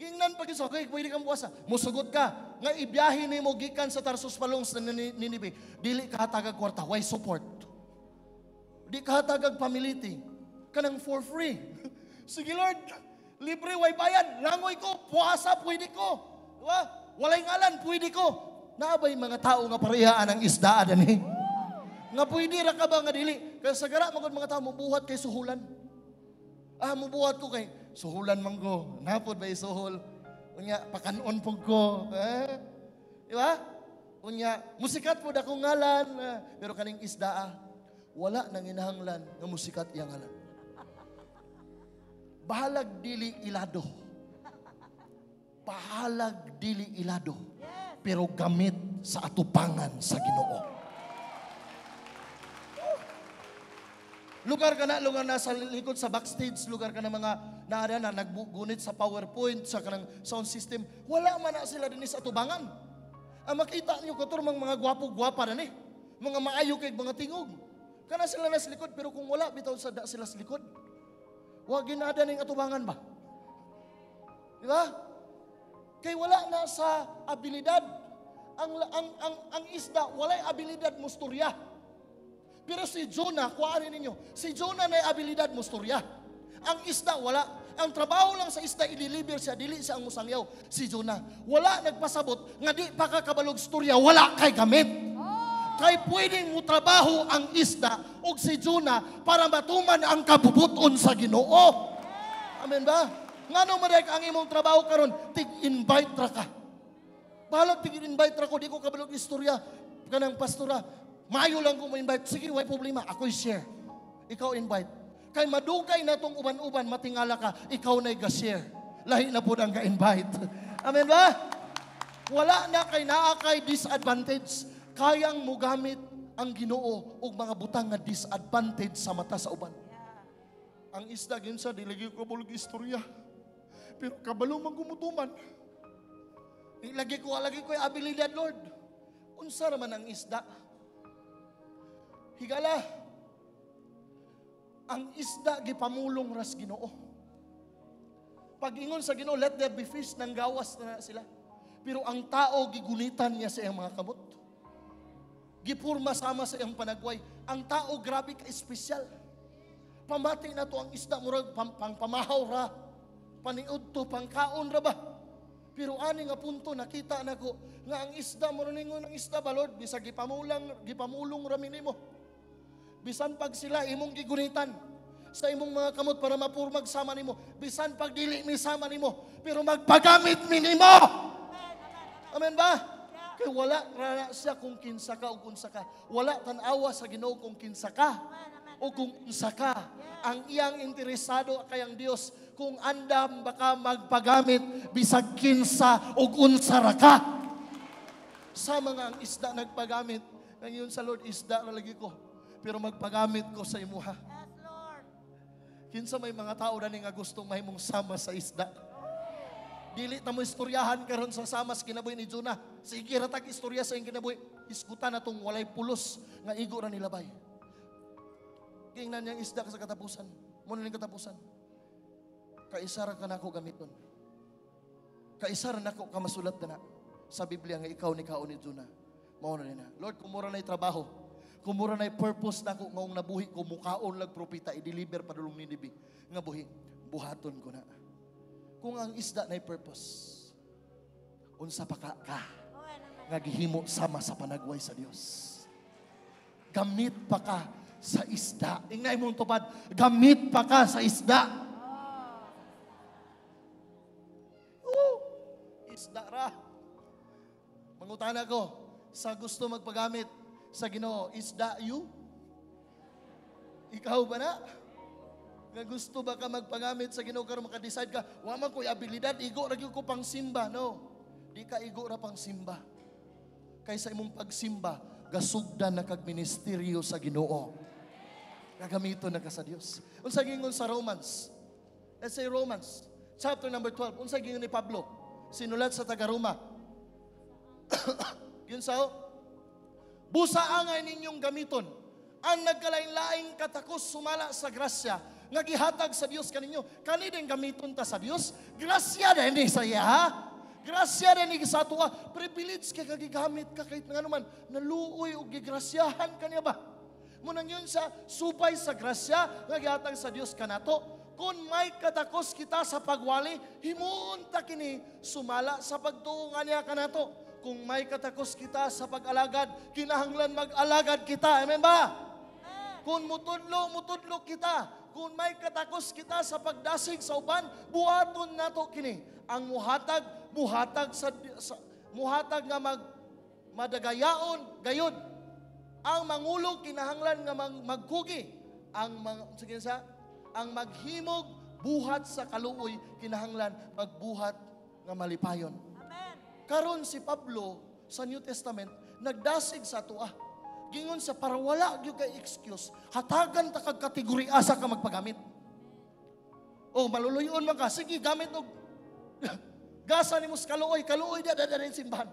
Gingnan pag isa, okay, pwede kang puasa. Musugot ka nga ibiyahe nimo gikan sa Tarsus Palong sa Ninibe. Dili ka hatagag kwarta, why support? Di ka hatagag pamiliti. Kanang for free. Sige Lord, libre way bayad. Langoy ko, puasa pwede ko. Diba? Walay ngalan, pwede ko. Naabay mga tao nga parehaan ang isda ani. Nga pwede ra ka ba nga dili? Kaya sa gara magod mga tao mubuhat kay suhulan. Ah, mubuhat ko kay suhulan man ko. Napod ba suhol? Unya pakanon pug ko. Eh? Di ba? Unya, musikat po akong ngalan. Pero kaning isda, wala nang inahanglan nga musikat iyang ngalan. Bahalag dili ilado. Bahalag dili ilado. Pero gamit sa atubangan sa Ginoo. Lugar ka na, lugar na sa likod sa backstage, lugar ka na mga naara na naggunit sa PowerPoint, sa kanang sound system. Wala man na sila din sa atubangan. Ang makita niyo kator mga gwapo-gwapa na ni. Mga maayo kay mga tingog. Kana sila na sa likod, pero kung wala, bitaw sa da sila sa likod. Wa ginada ning atubangan ba? Di ba? Kay wala na sa abilidad. Ang isda, walay abilidad musturya. Pero si Jonah, kuhaan ninyo, si Jonah na abilidad musturya. Ang isda, wala. Ang trabaho lang sa isda, i-deliver siya, dili siya ang musangyaw. Si Jonah, wala nagpasabot, nga di pa kakabalog storya, wala kay gamit. Kay pwedeng mo trabaho ang isda og si Jonah para matuman ang kabubuton sa Ginoo. Amen ba? Ngano man ang imong trabaho karon, tig-invite ra ka. Bahalag tig-invite ra ko, di ko kabalog istorya kanang pastora. Maayo lang kung mo-invite. Sige, way problema. Ako'y share. Ikaw invite. Kay madugay na tong uban-uban, matingala ka, ikaw na'y ga-share. Lahi na po ang ga-invite. Amen ba? Wala na kay naa kay disadvantage. Kayang mugamit ang Ginoo og mga butang nga disadvantage sa mata sa uban. Ang isda ginsa dili gyud ko kabalo istorya. Pero kabalo man gumutuman. Di lagi ko abilidad, Lord. Unsa ra man ang isda? Higala. Ang isda gipamulong ras Ginoo. Pag-ingon sa Ginoo, let there be fish, nang gawas na sila. Pero ang tao gigunitan niya sa iyang mga kamot. Gipurma sama sa iyang panagway. Ang tao grabe ka espesyal. Pamati na to ang isda murag pang pamahaw ra. Paniud to pangkaon ra ba? Pero ani nga punto nakita nako nga ang isda mo ningon ang isda ba, Lord, bisag gipamulong ra minimo. Bisan pag sila imong gigunitan sa imong mga kamot para mapurmag sama nimo, bisan pag dili mi sama nimo, pero magpagamit mi nimo. Amen ba? Kay wala ra siya kung kinsa ka o kunsa ka. Wala tan-awa sa Ginoo kung kinsa ka o kung unsa ka. Ang iyang interesado kayang Dios kung andam baka magpagamit bisag kinsa o unsa ra ka. Sa mga ang isda nagpagamit, ngayon sa Lord, isda ra lagi ko. Pero magpagamit ko sa imuha. Yes, Lord. Kinsa may mga tao na nga gustong mahimong sama sa isda. Dili ta mo istoryahan karon sa sama sa kinabuhi ni Jonah. Sige ra tag istorya sa iyang kinabuhi. Isgutan na tong walay pulos nga igo ra nilabay. Giingnan niyang isda sa katapusan. Muna ning katapusan. Kaisa ra ka nako gamiton. Kaisa ra nako ka masulat na sa Biblia nga ikaw ni kaon ni Jonah. Mao na na. Lord, kumura na'y trabaho. Kumura na'y purpose nako ngaong nabuhi ko mukaon lag propeta i-deliver padulong Ninibe nga buhi. Buhaton ko na. Kung ang isda na'y purpose, unsa pa ka nga gihimo sama sa panagway sa Dios. Gamit pa ka sa isda. Ingay mong tupad, gamit pa ka sa isda. Oh, isda ra. Mangutana ko, sa gusto magpagamit sa Ginoo, isda you? Ikaw ba na? Nga gusto ba ka magpagamit sa Ginoo karon maka-decide ka, wa man ko'y abilidad, igo ra gyud ko pang simba. No. Di ka igo ra pang simba. Kaysa imong pagsimba, gasugdan na kag ministeryo sa Ginoo. Gagamiton na ka sa Dios. Unsa gingon sa Romans? Let's say Romans, chapter number 12. Unsa gingon ni Pablo? Sinulat sa taga-Roma. Ginsaw, busa angay ninyong gamiton ang nagkalain-laing katakos sumala sa grasya nga gihatag sa Dios kaninyo. Kani din gamiton ta sa Dios. Grasya din ni sa iya, ha? Grasya din ni sa atoa. Privilege kay kagigamit ka kahit nga naman naluoy og gigrasyahan kaniya ba? Munang yun sa subay sa grasya nga gihatag sa Dios kanato. Kung may katakos kita sa pagwali, himuon ta kini sumala sa pagtuo nga niya kanato. Kung may katakos kita sa pag-alagad, kinahanglan mag-alagad kita. Amen ba? Kung mutudlo, mutudlo kita. Kung may katakos kita sa pagdasig sa uban, buhaton nato kini. Ang muhatag, muhatag sa muhatag nga mag Madagayaon gayud. Ang mangulog kinahanglan nga magkugi. Ang mang, sige sa ang maghimog buhat sa kaluoy kinahanglan magbuhat nga malipayon. Amen. Karon si Pablo sa New Testament nagdasig sa atoa. Gingon sa para wala gyud kay excuse, hatagan ta kag kategorya asa ka magpagamit. O maluluyon man ka, sige, gamit og gasa nimo sa kaluoy, kaluoy da da rin simbahan.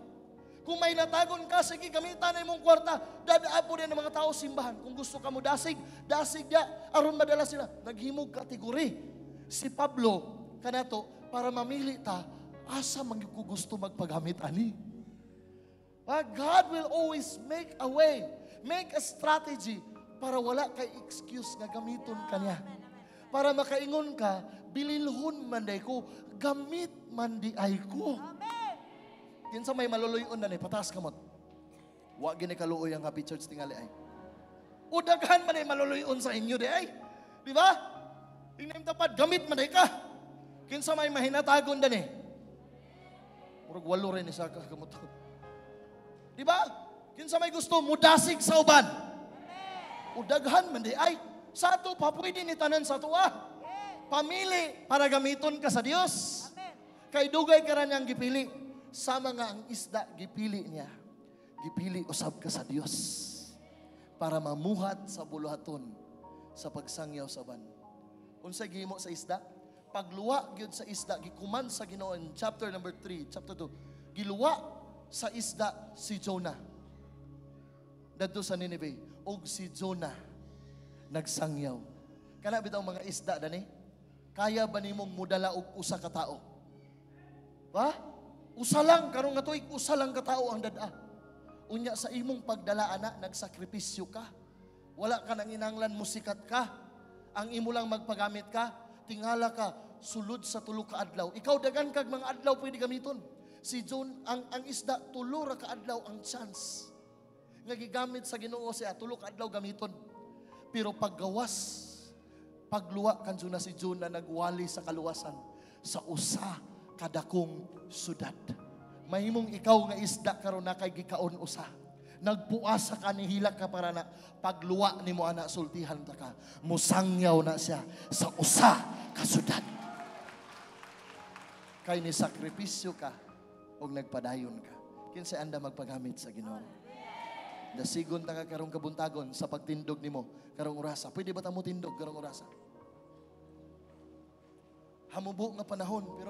Kung may natagon ka, sige, gamitan na imong kwarta, dadaa po din ang mga tao simbahan. Kung gusto ka mo dasig, dasig ya, aron madala sila. Naghimog kategori si Pablo kanato para mamili ta asa man gyud ko gusto magpagamit ani. Ah, God will always make a way, make a strategy para wala kay excuse nga gamiton ka niya. Para makaingon ka, bililhon man day ko, gamit man diay ko. Amen. Kinsa may maluluyon na ni, pataas kamot. Wa gini kaluoy ang Happy Church tingali ay. O daghan man ay maluluyon sa inyo di ay. Di ba? Tingnan tapad, gamit man day ka. Kinsa may mahinatagon dani. Murag walo rin isa ka kamot. Di ba? Kinsa may gusto mudasig sa uban. O daghan man di ay. Sa ato pa pwede ni tanan sa ato ah. Pamili para gamiton ka sa Dios. Amen. Kay dugay ka ra niyang gipili. Sama nga ang isda gipili niya. Gipili usab ka sa Dios para mamuhat sa buluhaton sa pagsangyaw sa uban. Unsay gihimo sa isda? Pagluwa gyud sa isda, gi-command sa Ginoo in chapter number 3, chapter 2. Giluwa sa isda si Jonah dadto sa Nineveh, og si Jonah nagsangyaw. Kana bitaw mga isda dani? Kaya ba nimong mudala og usa ka tao? Ba? Usa lang karon nga tuig, usa lang ka tao ang dad-a. Unya sa imong pagdala ana, nagsakripisyo ka. Wala ka nang inanglan musikat ka. Ang imo lang magpagamit ka, tingala ka sulod sa tulo ka adlaw. Ikaw dagan kag mga adlaw pwede gamiton. Si John ang isda, tulo ra ka adlaw ang chance nga gigamit sa Ginoo siya, tulo ka adlaw gamiton. Pero paggawas, pagluwa kan Jonah, si Jonah nagwali sa kaluwasan sa usa kadakong syudad. Mahimong ikaw nga isda karon na kay gikaon usa. Nagpuasa ka, nihilak ka para na pagluwa nimo ana, sultihan ta ka. Musangyaw na siya sa usa ka syudad. Kay ni sakripisyo ka og nagpadayon ka. Kinsa anda magpagamit sa Ginoo? Dasigon ta ka karong kabuntagon sa pagtindog nimo karong orasa. Pwede ba ta mo tindog karong orasa? Hamubo nga panahon, pero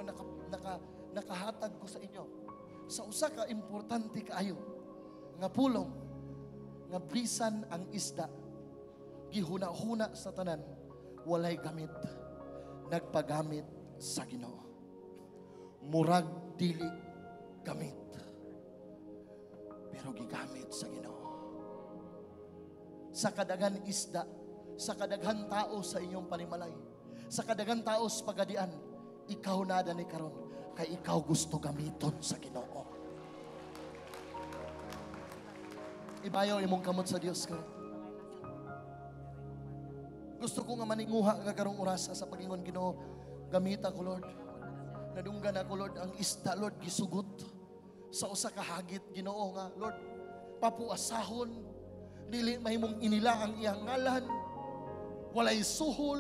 nakahatag ko sa inyo sa usa ka importante kaayo nga pulong nga bisan ang isda gihuna-huna sa tanan walay gamit, nagpagamit sa Ginoo. Murag dili gamit, pero gigamit sa Ginoo. Sa kadaghan isda, sa kadaghan tao sa inyong panimalay, sa kadaghan tao sa pagadian, ikaw na dani karon kay ikaw gusto gamiton sa Ginoo. Ibayaw imong kamot sa Dios karon. Gusto ko nga maninguha ka karong orasa sa pagingon, "Ginoo, gamita ko, Lord. Nadunggan ako, Lord, ang isda, Lord, gisugot sa usa ka hagit, Ginoo, nga, Lord, papuasahon, dili mahimong inila ang iyang ngalan, walay suhol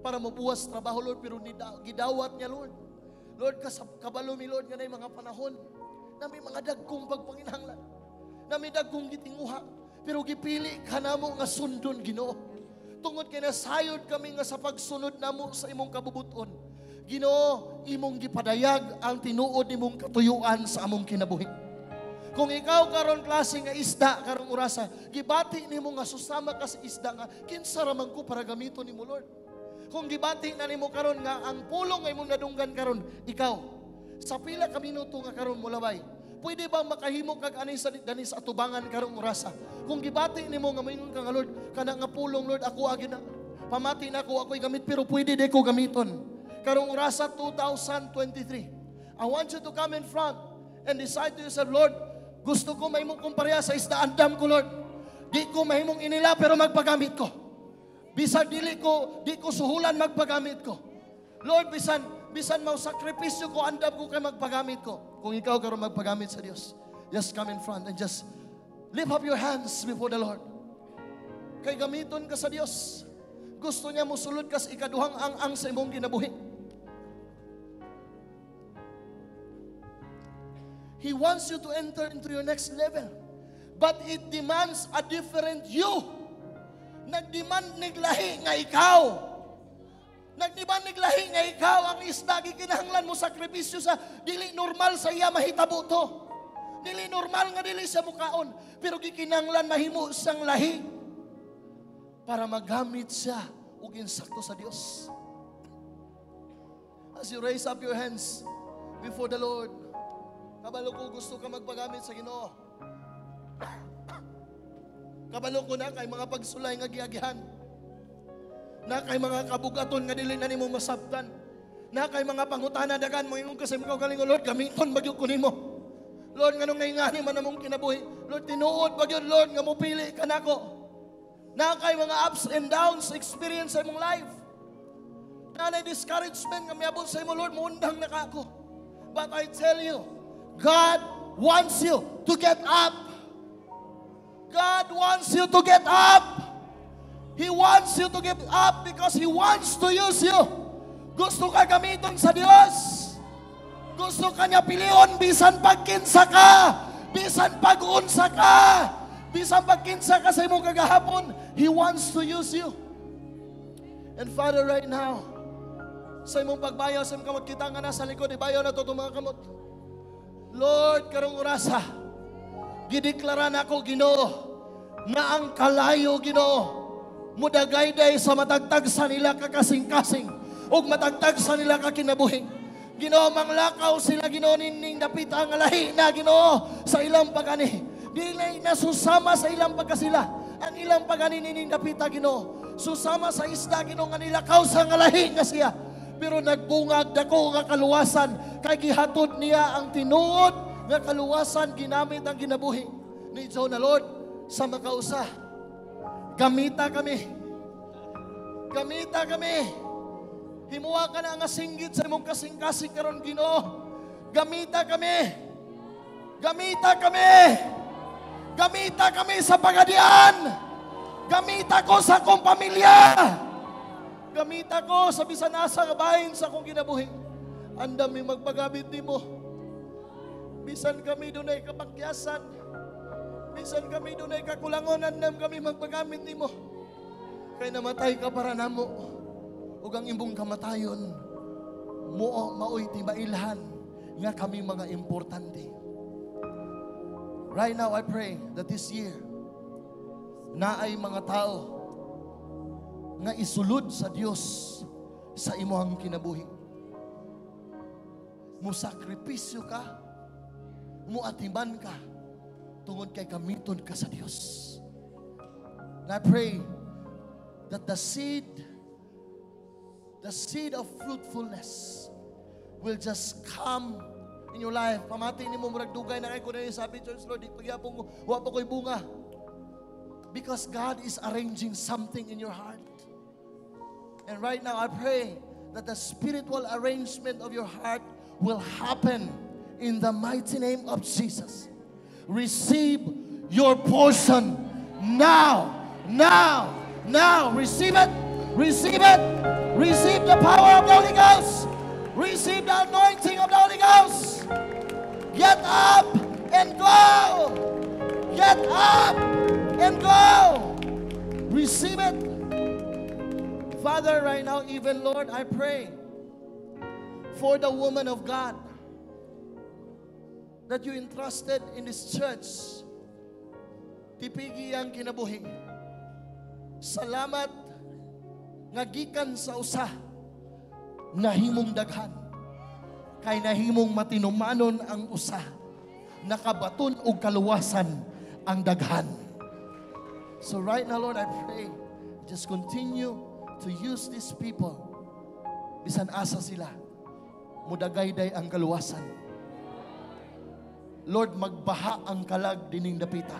para mabuwas trabaho, Lord, pero gidawat niya, Lord. Lord, kabalo mi, Lord, nga nay mga panahon na may mga dagkong pagpanginahanglan, na may dagkong gitinguha, pero gipili ka namo nga sundon, Ginoo. Tungod kay nasayod kami nga sa pagsunod namo sa imong kabubuton, Ginoo, imong gipadayag ang tinuod nimong katuyuan sa among kinabuhi." Kung ikaw karon klase nga isda karong orasa, gibati nimo nga susama ka sa isda nga kinsa ra man ko para gamiton nimo, Lord. Kung gibati na nimo karon nga ang pulong nga imong nadunggan karon, ikaw sa pila ka minuto nga karon molabay, pwede ba makahimo kag ani sa dani sa atubangan karong orasa? Kung gibati nimo nga moingon ka nga, "Lord, kana nga pulong, Lord, ako agi na pamati na ako, ako'y gamit, pero pwede di ko gamiton." Karong orasa 2023, I want you to come in front and decide to yourself, "Lord, gusto ko mahimong kumpareha sa isda, andam ko, Lord. Di ko mahimong inila, pero magpagamit ko. Bisan dili ko, di ko suhulan, magpagamit ko. Lord, bisan mau sakripisyo ko, andam ko kay magpagamit ko." Kung ikaw karon magpagamit sa Dios, Just come in front and just lift up your hands before the Lord. Kay gamiton ka sa Dios. Gusto niya musulod ka sa ikaduhang ang-ang sa imong kinabuhi. He wants you to enter into your next level. But it demands a different you. Nagdemand niglahi nga ikaw. Nagdemand niglahi nga ikaw. Ang isda gikinahanglan mo sakripisyo sa dili normal sa iya mahitabo to. Dili normal nga dili siya mukaon. Pero gikinahanglan mahimo siyang lahi para magamit siya og insakto sa Dios. As you raise up your hands before the Lord, kabalo ko gusto ka magpagamit sa Ginoo. Kabalo ko na kay mga pagsulay nga giagihan. Na kay mga kabugaton nga dili na nimo masabtan. Na kay mga pangutana dagan mo imong kasi kaugalingon, Lord, gamiton ba gyud ko nimo? Lord, nganong naingani man among kinabuhi? Lord, tinuod ba gyud, Lord, nga mopili ka nako? Na kay mga ups and downs experience sa imong life. Na nay discouragement nga miabot sa imo, Lord, muundang na ka ako. But I tell you, God wants you to get up. God wants you to get up. He wants you to get up because He wants to use you. Gusto ka gamiton sa Dios. Gusto ka niya pilion bisan pagkinsa ka, bisan pag-unsa ka, bisan pagkinsa ka sa imong kagahapon. He wants to use you. And Father, right now, sa imong pagbayaw, sa imong kamot, kita nga nasa likod, ibayaw na ito itong mga kamot. Lord, karong orasa, gideklara na ako, Ginoo, na ang kalayo, Ginoo, mudagayday sa matagtag sa nila kakasing-kasing, ug matagtag sa nila kakinabuhi. Ginoo, manglakaw sila, Ginoo, nining dapita ang lahi na, Ginoo, sa ilang pagani. Dili na susama sa ilang pagkasila. Ang ilang pagani nining dapita, Ginoo, susama sa isda, Ginoo, nga nilakaw sa nga lahi nga siya. Pero nagbungag dako nga kaluwasan, kay gihatod niya ang tinuod nga kaluwasan, ginamit ang ginabuhi ni Jonah. Lord, sa makausa, gamita kami. Gamita kami. Himuha ka na nga singgit sa imong kasing-kasing karon, Ginoo. Gamita kami. Gamita kami. Gamita kami sa pagadian. Gamita ko sa akong pamilya. Gamita ko sa bisan asa nga bahin sa akong kinabuhi. Andam mi magpagamit nimo. Bisan kami dunay kapakyasan. Bisan kami dunay kakulangon, andam kami magpagamit nimo. Kay namatay ka para namo. Ug ang imong kamatayon, maoy timailhan nga kami mga importante. Right now, I pray that this year, naay mga tao nga isulod sa Dios sa imong kinabuhi. Musakripisyo ka, muatiman ka, tungod kay gamiton ka sa Dios. And I pray that the seed of fruitfulness will just come in your life. Pamati nimo murag dugay na kay ko na sabi, "Church, Lord, di pagyapon ko, wa pa ko'y bunga." Because God is arranging something in your heart. And right now, I pray that the spiritual arrangement of your heart will happen in the mighty name of Jesus. Receive your portion now, now, now. Receive it. Receive it. Receive the power of the Holy Ghost. Receive the anointing of the Holy Ghost. Get up and go. Get up and go. Receive it. Father, right now, even Lord, I pray for the woman of God that you entrusted in this church. Tipigi ang kinabuhi. Salamat nga gikan sa usa nahimong daghan. Kay nahimong matinumanon ang usa, nakabaton og kaluwasan ang daghan. So right now, Lord, I pray, just continue to use these people. Bisan asa sila, mudagayday ang kaluwasan. Lord, magbaha ang kalag dining dapita.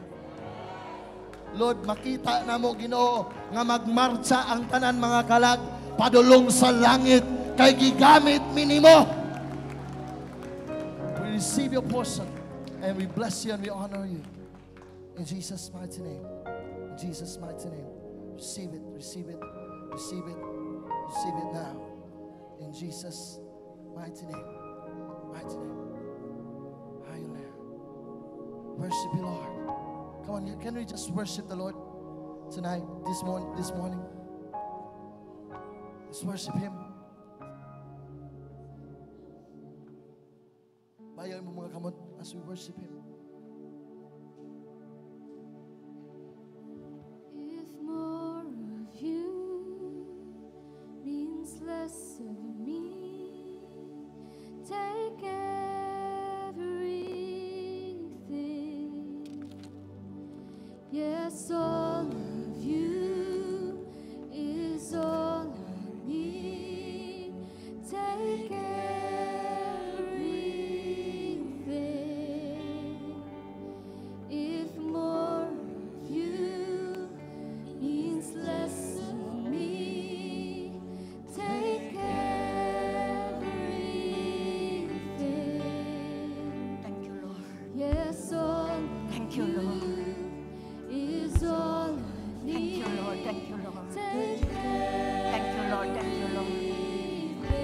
Lord, makita namo, Ginoo, nga magmarcha ang tanan mga kalag padulong sa langit kay gigamit minimo. We receive your portion and And we bless you and we honor you. In Jesus' mighty name. In Jesus' mighty name. Receive it, receive it, receive it, receive it now. In Jesus' mighty name. Mighty name. Hallelujah. Worship you, Lord. Come on, can we just worship the Lord tonight, this morning, this morning? Let's worship Him. Bayaw mo mga kamot as we worship Him. If more of you means less of me, take everything. Yes, all of you is all I need. Take everything. If more of you means less of me, take everything. Thank you, Lord. Yes, all of Thank you, Lord. is all I need. Thank you, Lord. Thank you, Lord. Take Thank you, Lord. Thank you, Lord.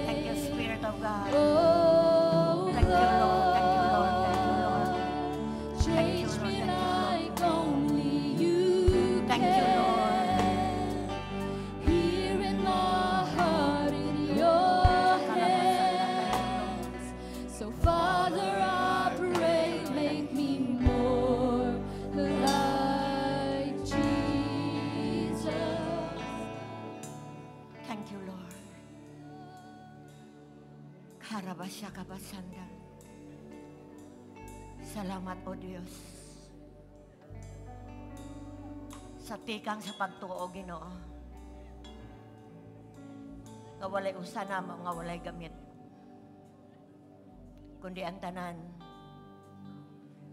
Thank you, Spirit of God. Oh, Thank you, Lord. Thank you, Lord. Thank you, Lord. Thank you, Change Lord. me Thank you, Lord. like only you Thank you, Lord. can. Here in my heart, in your hands. So, Father, I pray, make me more like Jesus. Thank you, Lord. Karabasya kabasanda. Salamat, O Diyos. Sa tikang sa pagtuo, Ginoo. Nga walay usa namo, nga walay gamit. Kundi ang tanan,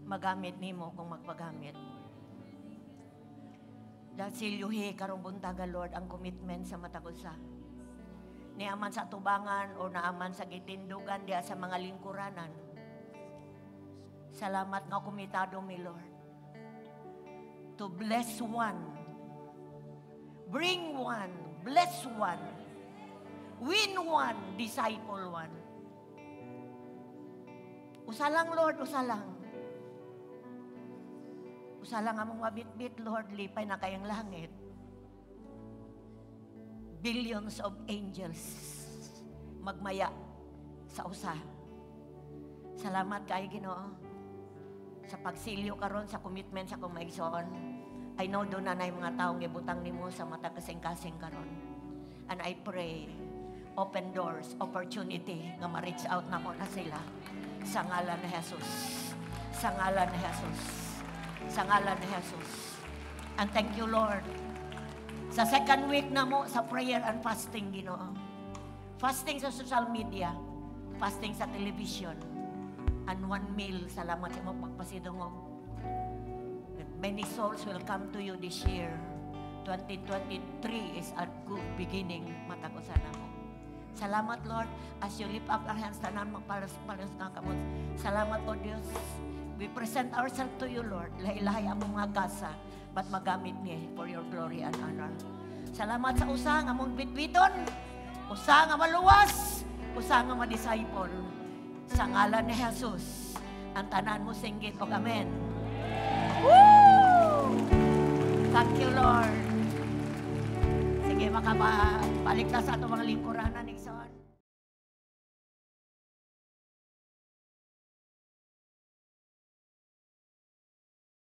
magamit nimo kung magpagamit. Dahil silyuhi karong buntaga, Lord, ang commitment sa matag usa. Niaman sa tubangan o naaman sa gitindugan diya sa mga lingkuranan. Salamat nga komitado mi, Lord. To bless one. Bring one. Bless one. Win one. Disciple one. Usa lang, Lord, usa lang. Usa lang among mabitbit, Lord, lipay na kayang langit. Billions of angels magmaya sa usa. Salamat kay Ginoo sa pagsilyo karon sa commitment sa akong maigsoon. I know doon na mga taong gibutang nimo sa matag kasing-kasing karon. And I pray, open doors, opportunity nga ma-reach out nako na sila sa ngalan ni Jesus. Sa ngalan ni Jesus. Sa ngalan ni Jesus. And thank you, Lord. Sa second week na mo sa prayer and fasting, Ginoo. Fasting sa social media, fasting sa television, and one meal, salamat sa imong pagpasidungog. Many souls will come to you this year. 2023 is a good beginning, matag usa namo. Salamat, Lord, as you lift up our hands, tanan magpalas-palas nga kamot. Salamat, O Diyos. We present ourselves to you, Lord. Lahi-lahi ang mga kasa, but magamit ni for your glory and honor. Salamat sa usa nga among bitbiton, usa nga maluwas, usa nga ma-disciple. Sa ngalan ni Jesus, ang tanan mo singgit og amen. Woo! Thank you, Lord. Sige, makabalik ta sa atong mga lingkuranan, igsoon.